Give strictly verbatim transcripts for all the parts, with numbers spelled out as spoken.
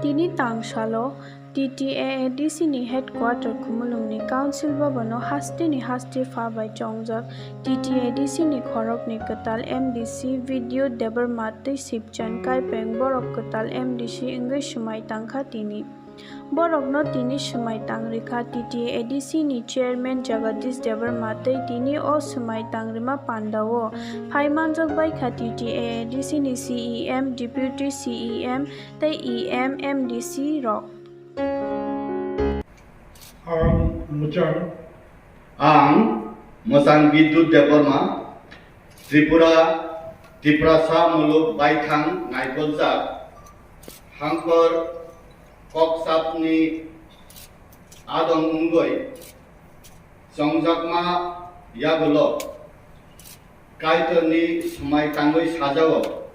Tini tang salo T T A A D C ni headquarter Khumulwng ni council bhavan o haste ni haste pha bai chongjak T T A A D C ni khorok ni kwtal M D C Vidut Debbarma tei Sibchan Kaipeng borok kwtal M D C wngwi swmai tangkha tini. Borokno tini swmai tang rikha T T A A D C ni chairman Jagadish Debbarma tei tini o swmai tang rima panda o phai manjak baikha T T A A D C ni C E M, Deputy C E M tei E M, M D C rok. Ang mwchang. Ang mwchang Bidut Debbarma, Tripura, Tiprasa muluk baithang naikolchak, hangkor koksapni adong wngwi chongjakma yagulo Kaitorni swmai tangwi sajao.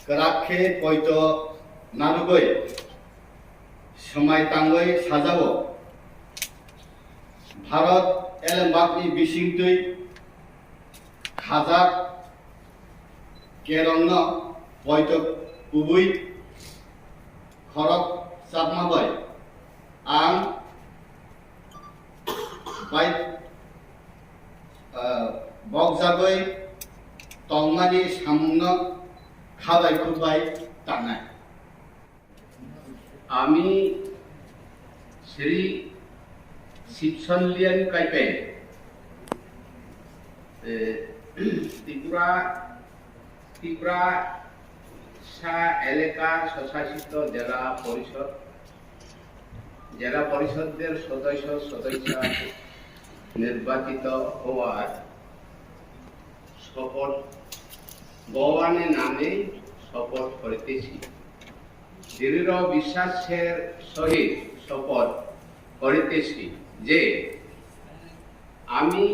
Kwrak khe poito narwgwi swmai tangwi sajao. Bharat elembakni bisingtwi khajak kerongno poito kubui khorok chakma bai ang bai, ah, bokjagwi tongmani samungno khabai khukbai tangnai. Ami Sri Sibson Lian Kaipeng, eh, Tripura, Tripura sa eleka swsasito jela porishod, জেলা পরিষদের সদস্য সদস্যা নির্বাচিত হওয়ার শপথ, ভগবানের নামে শপথ করিতেছি। দৃঢ় বিশ্বাসের সহিত শপথ করিতেছি যে আমি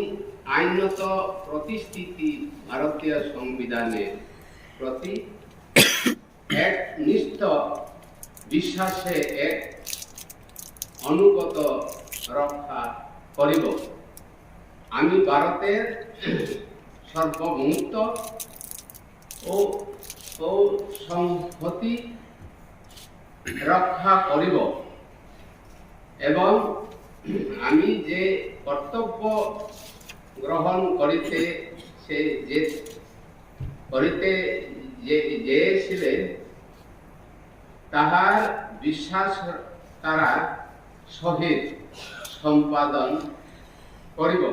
আইনত প্রতিষ্ঠিত ভারতীয় সংবিধানের প্রতি একনিষ্ঠ বিশ্বাসে এক অনুগত রক্ষা করিব। আমি ভারতের সার্বভৌমত্ব ও, ও সংহতি রক্ষা করিব এবং আমি যে কর্তব্য গ্রহণ করিতে সে যে করিতে যে, যেছিলে, তাহার বিশ্বাস তারা সহিত সম্পাদন করিব।